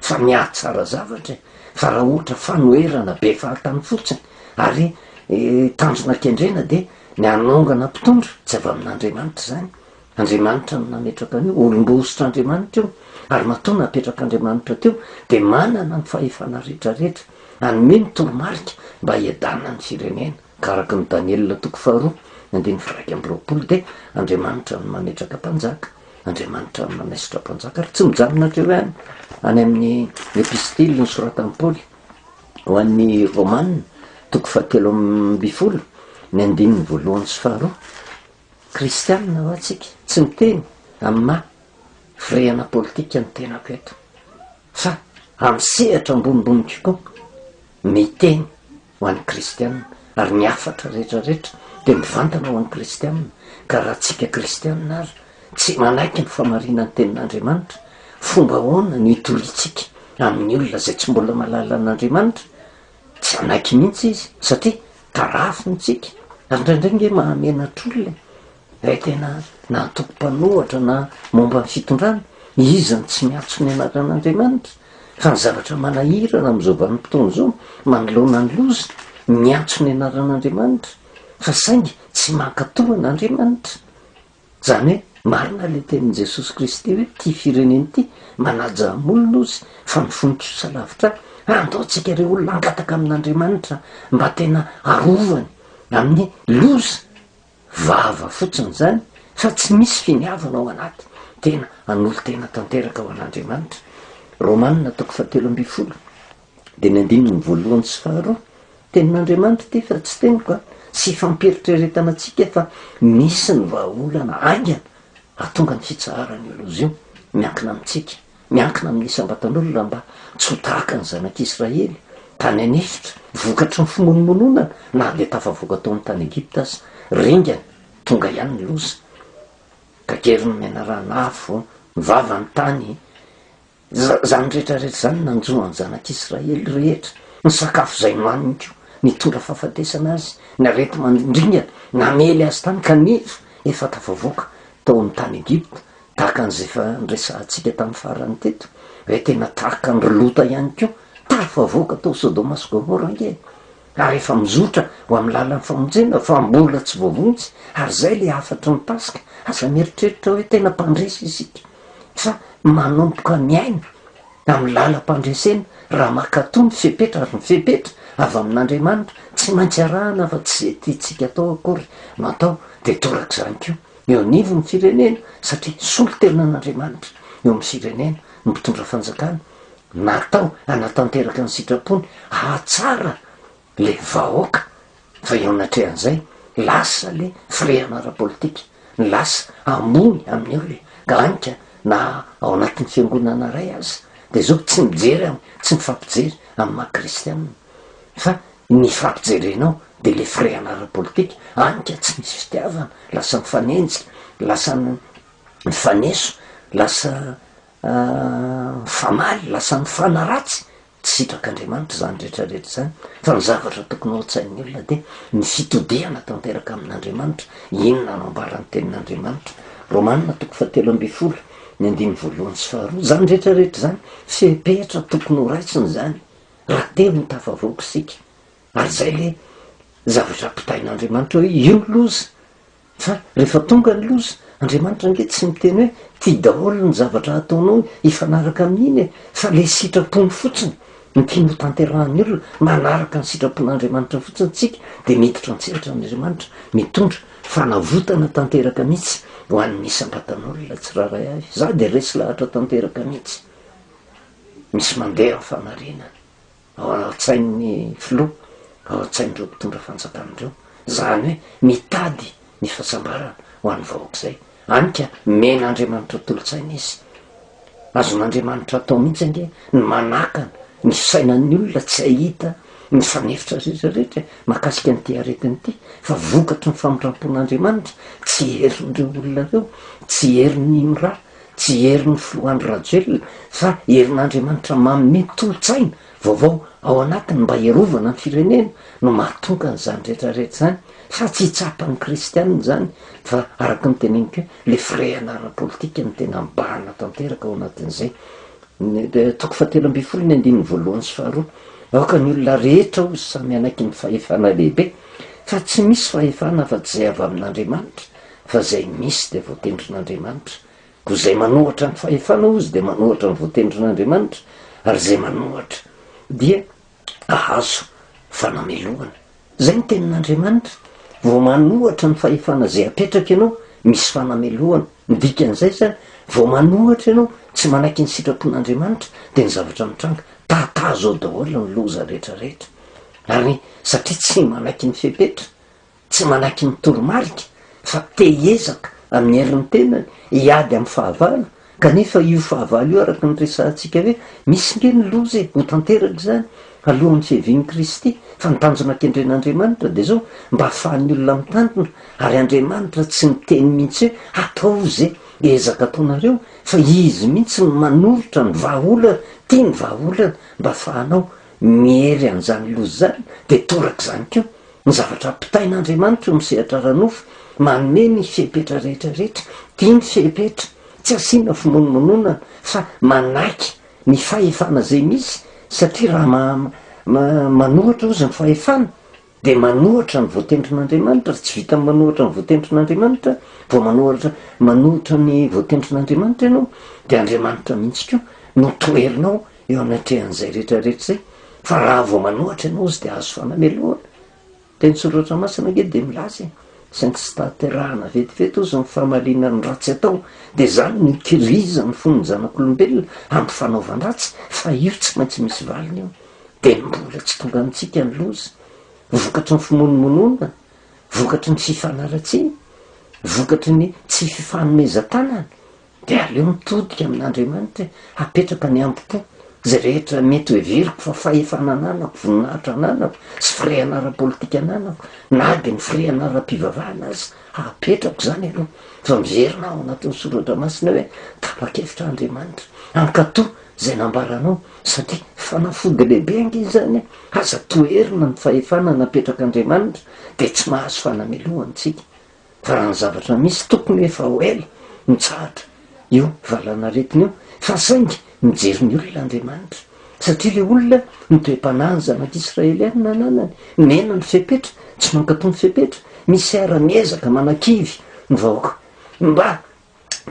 Fa mihatsara zavatra e! Fa raha ohatra fanoherana be fahatany fotsiny ary tanjona kendrena dia ny hanongana mpitondra, tsy avy amin'Andriamanitra izany. Andriamanitra no nametraka an'io, olom-boahosotr'Andriamanitra io, ary matoa napetrak'Andriamanitra teo dia manana ny fahefana rehetrarehetra hanome ny toromarika mba hiadana ny firenena, ka araka ny Daniela toko faharoa andininy faha-21 dia Andriamanitra no mametraka mpanjaka, Andriamanitra no manaisotra mpanjaka, ary tsy mijanona hatreo ihany, any amin'ny epistily nosoratan'i Paoly ho an'ny Romana toko fahatelo ambinifolo ny andininy voalohany sy faharoa. Kristianina hoa tsika, tsy miteny amin'ny maha firehana politika ny tenako eto, fa amin'ny sehatra ambonimbony kokoa, miteny ho an'ny kristianina, ary ny hafatra rehetra rehetra dia mivantana ho an'ny kristianina, ka raha tsika kristianina ary tsy manaiky ny famarinan'ny tenin'Andriamanitra, fomba ahoana no hitoriantsika amin'ny olona izay tsy mbola mahalala an'Andriamanitra? Tsy hanaiky mihitsy izy satria tarafiny tsika ary indraindray nge mahamenatra olona e! Ilay tena na antoko mpanohatra na momba ny fitondrana, iza no tsy miantso ny anaran'Andriamanitra? Fa ny zavatra manahirana amin'izao vanim-potoana izao manoloana ny loza, miantso ny anaran'Andriamanitra fa saingy tsy mankatò an'Andriamanitra. Izany hoe marina ilay tenin'i Jesosy Kristy hoe ity firenena ity manaja amolona ozy fa ny fony kosa lavitra ahy. Andao tsika ireo olona hangataka amin'Andriamanitra mba tena arovany amin'ny loza, vava fotsiny izany fa tsy misy finiavana ao anaty, tena hanolo-tena tanteraka ho an'Andriamanitra. Romana toko fahatelo ambinifolo dia ny andininy voalohany sy faharoa. Tenin'Andriamanitra ity fa tsy teniko a! Tsy ifampieritreretana antsika fa misy ny vahaolana haingana hahatonga ny fitsaharan'io loza io. Miankina amintsika, miankina amin'ny isam-batan'olona mba tsy ho tahaka ny zanak'Israely tany an'efitra, vokatry ny fimonomononana na dia tafavoaka tao amin'ny tany Egypta aza. Ringana, tonga ihany ny loza. Kakeriny menarana afo, ny vavan'ny tany. Izany rehetra rehetra izany nanjo an'ny zanak'Israely rehetra, ny sakafo izay nohaniny koa nitondra fahafatesana azy, ny areti-mandringana namely azy tany, kanefa efa tafavoaka tao amin'ny tany Egypta, tahaka an'izay efa niresahantsika tamin'ny farany teto, hoe tena tahaka an-dry Lota ihany koa, tafavoaka tao Sodoma sy Gomora ange e! ary efa mizotra ho amin'ny lalan'ny famonjena fa mbola tsy voavonjy, ary izay ilay hafatry ny Paska, aza mieritreritra hoe tena mpandresy isika. Fa manomboka miaina amin'ny lalam-pandresena raha mankatò ny fepetra ary ny fepetra avy amin'Andriamanitra tsy maintsy arahana fa tsy izay tiantsika atao akory no atao dia torak'izany koa eo anivon'ny firenena satria solontenan'Andriamanitra eo amin'ny firenena ny mpitondra fanjakana natao hanatanteraka ny sitrapony hahatsara le vahoaka fa eo anatrehan'izay lasa le firehana ara-politika ny lasa ambony amin'ny olona ka anka na ao anatin'ny fiangonana iray aza de zao tsy mijery am tsy mifampijery amin'ny maha kristianina fa ny ifampijerenao de le firehana ara-politika anka tsy misy fitiavana lasa mifanenjika lasa. mifaneso, lasa mifamaly, lasa mifanaratsy, tsy sitrak'Andriamanitra izany rehetra rehetra izany, fa ny zavatra tokony ao an-tsain'ny olona dia ny fitodihana tanteraka amin'Andriamanitra, inona no ambaran'ny tenin'Andriamanitra, Romana toko fahatelo ambin'ny folo, ny andininy voalohany sy faharoa, izany rehetra rehetra izany, fepetra tokony ho raisina izany, raha te ho tafavoaka isika, ary izay ilay zavatra ampitain'Andriamanitra hoe io ny loza, Fa rehefa tonga ny loza, Andriamanitra ange tsy miteny hoe ty daholo ny zavatra ataonao hifanaraka amin'iny e, fa le sitrapony fotsiny no tiany ho tanterahan'ny olona, manaraka ny sitrapon'Andriamanitra fotsiny tsika dia miditra an-tsehatra Andriamanitra mitondra fanavotana tanteraka mihitsy ho an'ny isam-batan'olona tsirairay avy. Za dia resy lahatra tanteraka mihitsy. Misy mandeha amin'ny famarinana. ao an-tsain'ny filoha, ao an-tsain'ireo mpitondra fanjakana ireo, izany hoe mitady ny fahasambarana ho an'ny vahoaka izay. Any ka omen'Andriamanitra tolo-tsaina izy. Azon'Andriamanitra atao mihitsy ange ny manakana ny fisainan'ny olona tsy hahita ny fanefitra rehetra rehetra mahakasika an'ity aretina ity, fa vokatry ny famindram-pon'Andriamanitra, tsy herin'ireo olona ireo, tsy herin'ny IMRA, Tsy herin'ny filoha Andry Rajoelina fa herin'Andriamanitra manome tolo-tsaina vaovao ao anatiny mba hiarovana ny firenena no mahatonga an'izany rehetra rehetra izany fa tsy tsapan'ny kristianina izany fa araka ny teneniko hoe le firehana ara-politika no tena mibahana tanteraka ao anatin'izay. Toko fahatelo ambin'ny folo ny andininy voalohany sy faharoa. Aoka ny olona rehetra hozy samy hanaiky ny fahefana lehibe fa tsy misy fahefana afa-tsy izay avy amin'Andriamanitra Fa izay misy dia voatendrin'Andriamanitra, koa izay manohatra ny fahefana hozy dia manohatra ny voatendrin'Andriamanitra, ary izay manohatra dia hahazo fanamelohana. Izay ny tenin'Andriamanitra, vao manohatra ny fahefana izay apetraka ianao, misy fanamelohana. Ny dikan'izay izany, vao manohatra ianao, tsy manaiky ny sitrapon'Andriamanitra, dia ny zavatra mitranga, tatazo ao daholo ny loza rehetra rehetra. Ary satria tsy manaiky ny fepetra, Tsy manaiky ny toromarika fa te hiezaka amin'ny herin'ny tenany hiady amin'ny fahavalo, kanefa io fahavalo io araka ny resahantsika hoe misy nge ny loza e, ho tanteraka izany alohan'ny fiavian'i Kristy, fa ny tanjona kendren'Andriamanitra dia izao, mba hahafahan'ny olona mitandrina, ary Andriamanitra tsy miteny mihitsy hoe ataovy ze ezaka ataonareo fa Izy mihitsy no manolotra ny vahaolana, ity ny vahaolana mba hahafahanao miery an'izany loza izany, dia torak'izany koa Ny zavatra ampitain'Andriamanitra eo amin'ny sehatra ara-nofo, manome ny fepetra rehetra rehetra, tia ny fepetra, tsy asiana fimonomononana fa manaiky ny fahefana izay misy satria raha manohatra ozy ny fahefana dia manohatra ny voatendrin'Andriamanitra, ary tsy vitan'ny manohatra ny voatendrin'Andriamanitra, vao manohatra manohitra ny voatendrin'Andriamanitra ianao dia Andriamanitra mihitsy koa no toherinao eo anatrehan'izay rehetra rehetra izay, fa raha vao manohatra ianao izy dia azo fanamelohana. Teny soratra masina ange dia milaza e, saingy tsy tanterahana vetivety hozy ny famaliana ny ratsy atao, dia izany no ikirizan'ny fon'ny zanak'olombelona amin'ny fanaovan-dratsy, fa io tsy maintsy misy valiny io, dia ny mbola tsy tonga amintsika ny loza, vokatry ny fimonomononana, vokatry ny fifanaratsiana, vokatry ny tsy fifanomezan-tanana, Dia aleo mitodika amin'Andriamanitra e, hapetraka ny hambom-po, izay rehetra mety ho heveriko fa fahefana ananako, voninahitra ananako, sy firehana ara-politika ananako, na dia ny firehana ara-pivavahana aza, hapetrako izany aloha, fa miverina aho ao anatin'ny soratra masina hoe tapa-kevitra Andriamanitra, hankatò izay nambaranao, satria fanafody lehibe ange izany e, aza toherina ny fahefana napetrak'Andriamanitra, dia tsy mahazo fanamelohana isika. Fa raha ny zavatra misy tokony efa ho ela nitsahatra io valanaretina io fa saingy mijery ny olona Andriamanitra satria le olona ny toe-panahy ny zanak'Israely ihany no ananany, mena ny fepetra, tsy mankatò ny fepetra, misy ara miezaka manakivy ny vahoaka mba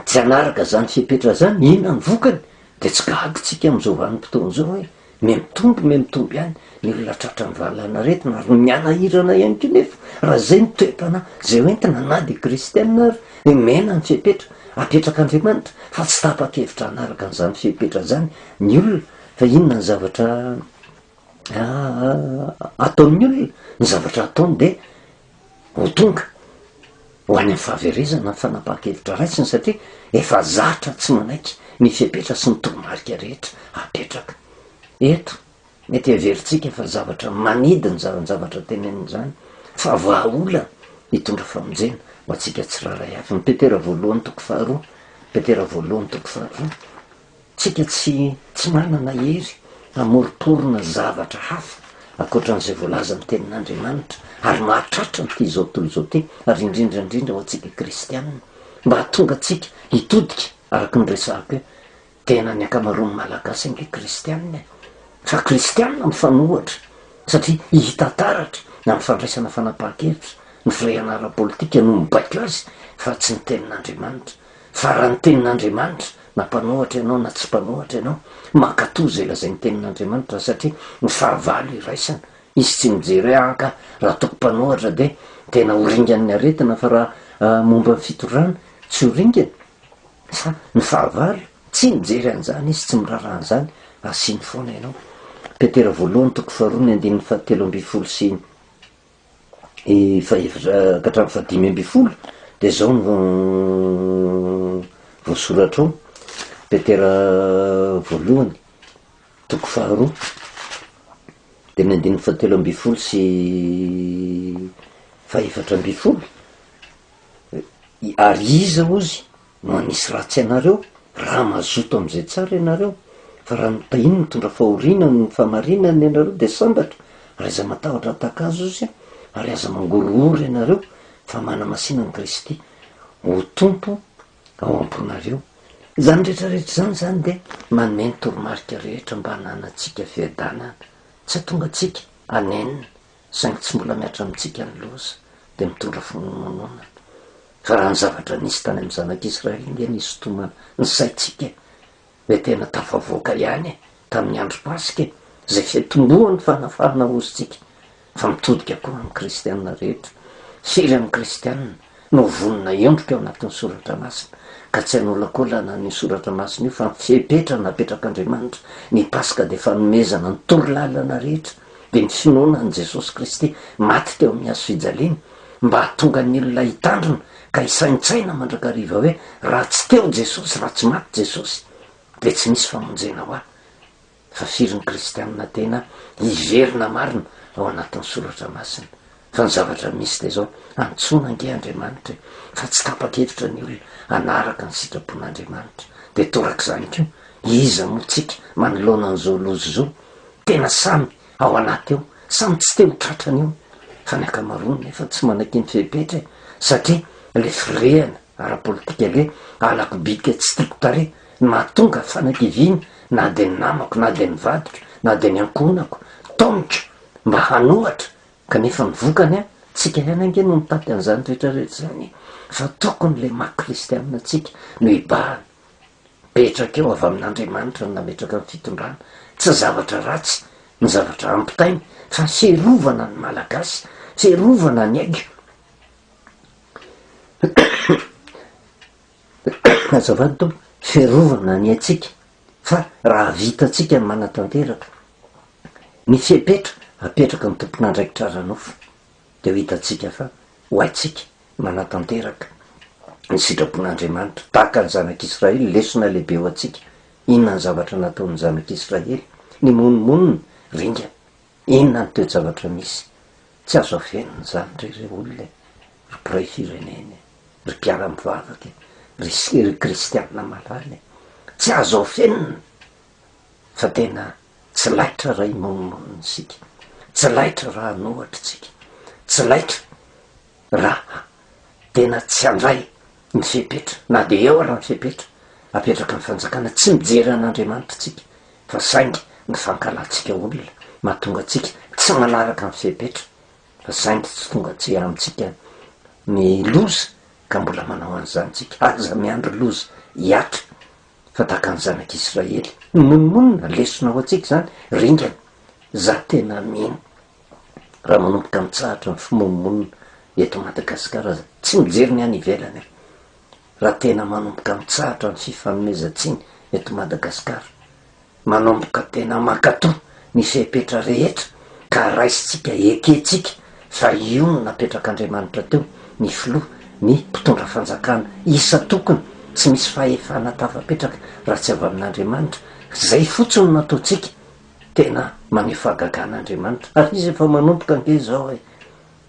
tsy hanaraka zany fepetra zany, inona ny vokany? Dia tsy gaga tsika amin'izao vanim-potoana izao hoe mihamitombo mihamitombo ihany ny olona tratran'ny valanaretina ary mihanahirana ihany koa nefa raha izay ny toe-panahy izay hoentina na dia kristianina ary hoe mena ny fepetra apetrak'Andriamanitra fa tsy tapa-kevitra hanaraka an'izany fepetra izany ny olona fa inona ny zavatra ataon'ny olona? Ny zavatra ataony dia ho tonga ho any amin'ny fahaverezana ny fanapahan-kevitra raisiny satria efa zatra tsy manaiky ny fepetra sy ny toromarika rehetra apetraka. Eto, mety heverintsika fa zavatra manidy ny zavan-javatra tenenina izany, fa vahaolana hitondra famonjena ho antsika tsirairay avy. Ny Petera voalohany toko faharoa. Petera voalohany toko faharoa, tsika tsy tsy manana hery hamoromporona zavatra hafa ankoatran'izay voalazan'ny tenin'Andriamanitra ary mahatratra an'ity izao tontolo izao ity ary indrindra indrindra ho antsika kristianina mba hahatonga antsika hitodika araka ny resahako hoe Tena ny ankamaroan'ny Malagasy ange kristianina e! Fa kristianina mifanohatra satria hita taratra amin'ny fandraisana fanapahan-kevitra, ny firehana ara-politika no mibaiko azy fa tsy ny tenin'Andriamanitra. Fa raha ny tenin'Andriamanitra, na mpanohatra ianao na tsy mpanohatra ianao, mankatò izay lazain'ny tenin'Andriamanitra satria ny fahavalo iraisana, izy tsy mijery hoe anka raha toko mpanohatra dia tena ho ringan'ny aretina fa raha momba ny fitondrana tsy ho ringana. Fa ny fahavalo, tsy mijery an'izany izy, tsy miraharaha an'izany, asiany foana ianao. Petera voalohany toko faharoa ny andininy fahatelo ambin'ny folo sy fahefatra ka hatramin'ny fahadimy ambin'ny folo dia izao no voasoratra ao. Petera voalohany toko faharoa dia ny andininy fahatelo ambin'ny folo sy fahefatra ambin'ny folo. Ary iza hozy no hanisy ratsy anareo raha mazoto amin'izay tsara ianareo? Fa raha notahiny mitondra fahoriana noho ny fahamarinana ianareo dia sambatra, ary aza matahotra tahaka azy hozy ary aza mangorohoro ianareo fa manamasina an'i Kristy ho Tompo ao am-ponareo. Izany rehetra rehetra izany izany dia manome ny toromarika rehetra mba hananantsika fiadanana, tsy hahatonga antsika hanenina saingy tsy mbola mihatra amintsika ny loza dia mitondra fimonomononana. Fa raha ny zavatra nisy tany amin'ny zanak'Israely ange nisintomana ny saintsika e, dia tena tafavoaka ihany e, tamin'ny andro Paska e, izay fiatombohan'ny fanafahana hozontsika, fa mitodika koa amin'ny kristiana rehetra. Firy amin'ny kristiana no vonona hiondrika ao anatin'ny Soratra Masina, ka tsy hanolakolana an'io Soratra Masina io fa ny fepetra napetrak'Andriamanitra, ny Paska dia fanomezana ny torolalana rehetra, dia ny finoana an'i Jesosy Kristy maty teo amin'ny hazo fijaliana, mba hahatonga ny olona hitandrina ka hisaintsaina mandrakariva hoe raha tsy teo Jesosy, raha tsy maty Jesosy, dia tsy misy famonjena ho ahy. Fa firy ny kristianina tena hiverina marina ao anatin'ny soratra masina? Fa ny zavatra misy dia izao, antsoina ange Andriamanitra e, fa tsy tapa-kevitra ny olona hanaraka ny sitrapon'Andriamanitra. Dia torak'izany koa, iza moa tsika manoloana an'izao loza izao? Tena samy ao anaty ao, samy tsy te ho tratrany io, fa ny ankamaroany nefa tsy manaiky ny fepetra e, satria ilay firehana ara-politika le halako bika tsy tiako tarehy no mahatonga fanakiviana na dia ny namako na dia ny vadiko na dia ny ankohonako taomiko mba hanohatra kanefa ny vokany an, tsika ihany ange no mitaty an'izany rehetra rehetra izany fa tokony le maha kristianina antsika no hibahana petraka eo avy amin'Andriamanitra no nametraka ny fitondrana tsy zavatra ratsy ny zavatra ampitainy fa fiarovana ny malagasy fiarovana ny aiko Azafady tompoko, fiarovana ny aintsika fa raha vitantsika ny manatanteraka ny fepetra apetraka ny tompon'andraikitra ara-nofo dia ho hitantsika fa ho haintsika ny manatanteraka ny sitrapon'Andriamanitra tahaka ny zanak'Israely, lesona lehibe ho antsika, inona ny zavatra nataon'ny zanak'Israely, nimonomonona, ringana. Inona ny toe-javatra misy? Tsy azo afenina izany re ry olona e, ry mpiray firenena e, ry mpiara-mivavaka e, ry ry kristiana malala e. Tsy azo afenina fa tena tsy laitra raha himonomonona isika, tsy laitra raha hanohatra isika, tsy laitra raha tena tsy handray ny fepetra, na dia eo ara ny fepetra apetraky ny fanjakana, tsy mijery an'Andriamanitra tsika fa saingy ny fankahalantsika olona mahatonga antsika tsy manaraka ny fepetra fa saingy tsy tonga tsy amintsika ny loza ka mbola manao an'izany tsika, aza miandry loza hihatra fa tahaka ny zanak'Israely mimonomonona, lesona ho antsika izany, ringana, za tena mino raha manomboka mitsahatra ny fimonomonona eto Madagasikara aza, tsy mijery ny any ivelany aho, raha tena manomboka mitsahatra ny fifanomezan-tsiny eto Madagasikara, manomboka tena mankatò ny fepetra rehetra ka raisintsika, ekentsika fa io no napetrak'Andriamanitra teo, ny filoha, ny mpitondra fanjakana isan-tokony, tsy misy fahefana tafapetraka raha tsy avy amin'Andriamanitra, zay fotsiny no nataontsika. Tena maneho fahagagana Andriamanitra ary Izy efa manomboka ange izao e!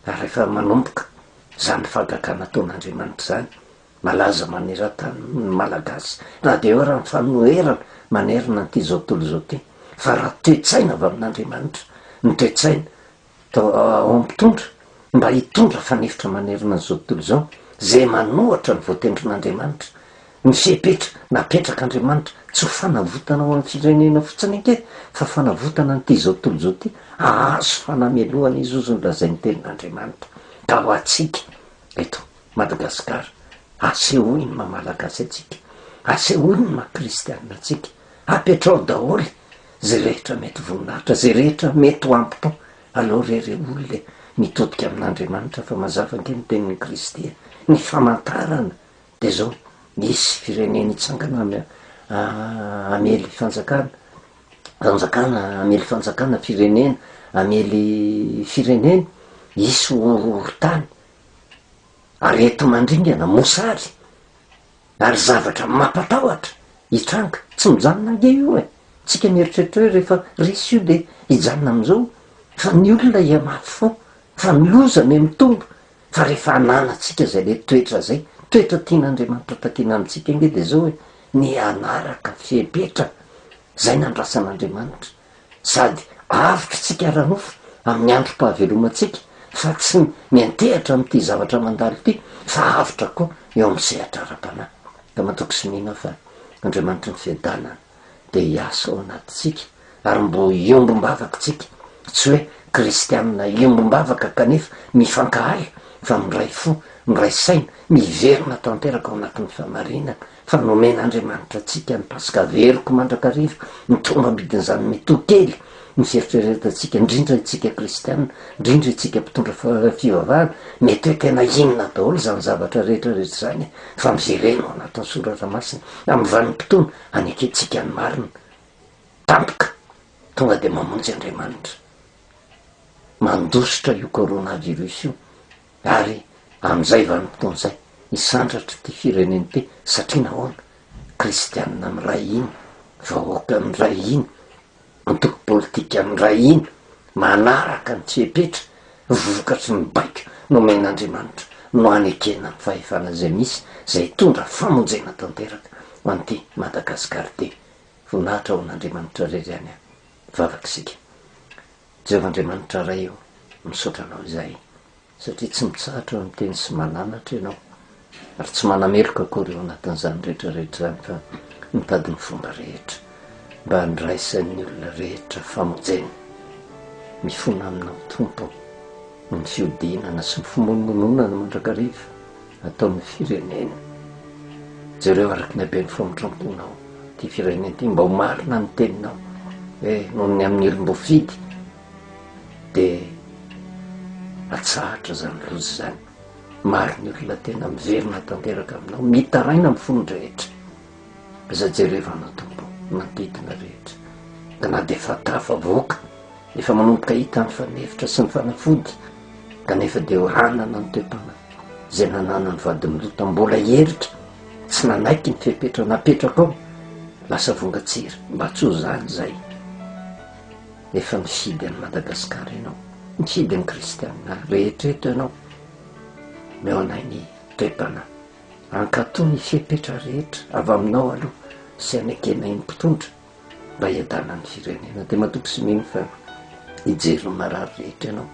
Ary efa manomboka izany fahagagana ataon'Andriamanitra izany. Malaza maneran-tany ny Malagasy na dia eo ara ny fanoherana manerana an'ity izao tontolo izao ity. Fa raha toe-tsaina avy amin'Andriamanitra ny toe-tsaina tao ao amin'ny mpitondra mba hitondra fanefitra manerana an'izao tontolo izao, izay manohatra ny voatendrin'Andriamanitra, ny fepetra napetrak'Andriamanitra, tsy ho fanavotana ho an'ny firenena fotsiny ange fa fanavotana an'ity izao tontolo izao ity, hahazo fanamelohana izy hozy no lazain'ny tenin'Andriamanitra. Ka ho antsika eto Madagasikara, asehoy ny maha Malagasy antsika, asehoy ny maha Kristianina antsika, apetraho daholo Zay rehetra mety voninahitra, zay rehetra mety ho ampy tao, aleo re re olona e, mitodika amin'Andriamanitra fa mazava ange ny tenin'i Kristy e, ny famantarana dia zao, hisy firenena hitsangana hamely fanjakana, fanjakana hamely fanjakana, firenena hamely firenena, hisy horohorontany, areti-mandringana, mosary. Ary zavatra mampatahotra hitranga, tsy mijanona ange io e! Tsika mieritreritra hoe rehefa resy io dia hijanona amin'izao, fa ny olona hihamafy fo, fa ny loza miha mitombo, fa rehefa ananantsika izay le toetra izay, toetra tian'Andriamanitra takiana amintsika ange dia izao e, ny hanaraka fepetra izay nandrasan'Andriamanitra, Sady avotra isika ara-nofo amin'ny androm-pahavelomantsika fa tsy miantehatra amin'ity zavatra mandalo ity fa avotra koa eo amin'ny sehatra ara-panahy. Ka matoky sy mino aho fa Andriamanitry ny fiadanana dia hiasa ao anatintsika ary mbo hiombom-bavaka isika, tsy hoe kristianina hiombom-bavaka kanefa mifankahala fa miray fo, miray saina, miverina tanteraka ao anatin'ny fahamarinana Fa nomen'Andriamanitra antsika ny Paska averiko mandrakariva, ny tombam-bidin'izany mety ho kely ny fieritreretantsika, indrindra isika kristiana, indrindra isika mpitondra fivavahana, mety hoe tena inona daholo izany zavatra rehetra rehetra izany e, fa miverena ao anatin'ny soratra masina, amin'ny vanim-potoana hanekentsika ny marina, tampoka tonga dia mamonjy Andriamanitra, mandositra io coronavirus io. Ary amin'izay vanim-potoana izay, hisandratra ity firenena ity, satria nahoana? Kristianina miray hina, vahoaka miray hina, antoko politika miray hina, manaraka ny fepetra vokatry ny baiko nomen'Andriamanitra no hanekena ny fahefana izay misy, izay hitondra famonjena tanteraka ho an'ity Madagasikara ity. Voninahitra ho an'Andriamanitra irery ihany. Vavaka isika. Jehovah Andriamanitra Ray o, misaotra Anao izahay satria tsy mitsahatra eo amin'ny teny sy mananatra Ianao ary tsy manameloka akory eo anatin'izany rehetra rehetra izany fa mitady ny fomba rehetra mba handraisan'ny olona rehetra famonjena. Mifona Aminao Tompo o, ny fiodinana sy ny fimonomononana mandrakariva ataon'ny firenena. Jereo araka ny haben'ny famindram-ponao ity firenena ity mba ho marina ny teninao hoe noho ny amin'ny olom-boafidy dia atsahatra izany loza izany. Maro ny olona tena miverina tanteraka aminao, mitaraina amin'ny fony rehetra. Aza jerevanao Tompo ny manodidina rehetra. Ka na dia efa tafavoaka, efa manomboka hita ny fanefitra sy ny fanafody, kanefa dia ho hanana ny toe-panahy izay nananan'ny vadin'i Lota mbola hieritra, tsy nanaiky ny fepetra napetrakao, lasa vongan-tsira. Mba tsy ho izany izay. Efa nifidy an'i Madagasikara ianao, nifidy ny kristiana rehetra eto ianao. Omeo anay ny toe-panahy. Hankatò ny fepetra rehetra avy aminao aloha sy hanekenay ny mpitondra mba hiadanan'ny firenena. Dia matoky sy mino fa hijery ny marary rehetra ianao,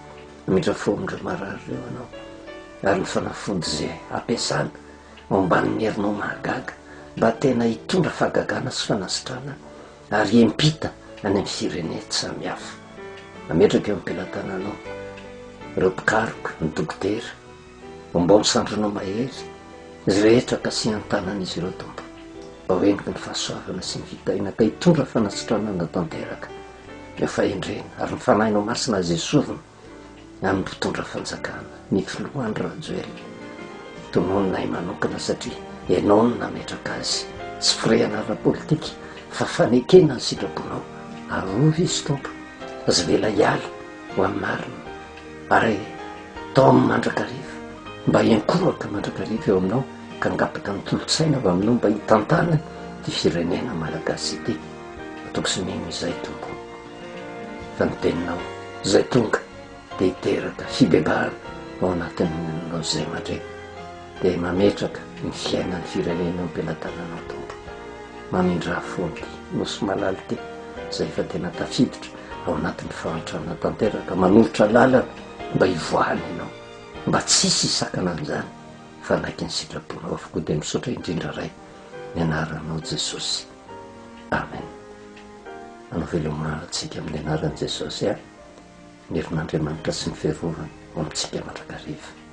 hamindra fo amin'ireo marary ireo ianao, ary ny fanafody izay ampiasana ao ambanin'ny herinao mahagaga mba tena hitondra fahagagana sy fanasitranana ary hiampita any amin'ny firenena samihafa. Ametraka eo am-pelatananao ireo mpikaroka, ny dokotera, Ombao ny sandrinao mahery, izay rehetra kasihan-tanan'izy ireo, Tompo. Mba ho heniky ny fahasoavana sy ny fitahiana ka hitondra fanasitranana tanteraka ireo fahendrena ary ny Fanahinao Masina aza esorina amin'ny mpitondra fanjakana, ny Filoha Andry Rajoelina. Tononinay manokana satria Ianao no nametraka azy. Tsy firehana ara-politika fa fanekena ny sitraponao. Arovy izy, Tompo. Aza avela hiala ho amin'ny marina. Ary taomy mandrakariva mba hiankohoka mandrakariva eo aminao ka hangataka ny tolo-tsaina avy aminao mba hitantanany ity firenena malagasy ity. Matoky sy mino izay Tompo fa ny teninao izay tonga dia hiteraka fibebahana ao anatin'ny olona izay mandre dia mametraka. Ny fiainan'ny firenena eo am-pelatananao Tompo. Mamindrà fo amin'ity Nosy malala ity izay efa tena tafiditra ao anatin'ny fahantrana tanteraka. Manolotra lalana mba hivoahana ianao. Mba tsy hisy hisakana an'izany fa hanaiky ny sitraponao avokoa. Dia misaotra indrindra Ray ny anaranao Jesosy. Amen. Manao veloma antsika amin'ny anaran'i Jesosy aho. Ny herin'Andriamanitra sy ny fiarovany ho amintsika mandrakariva.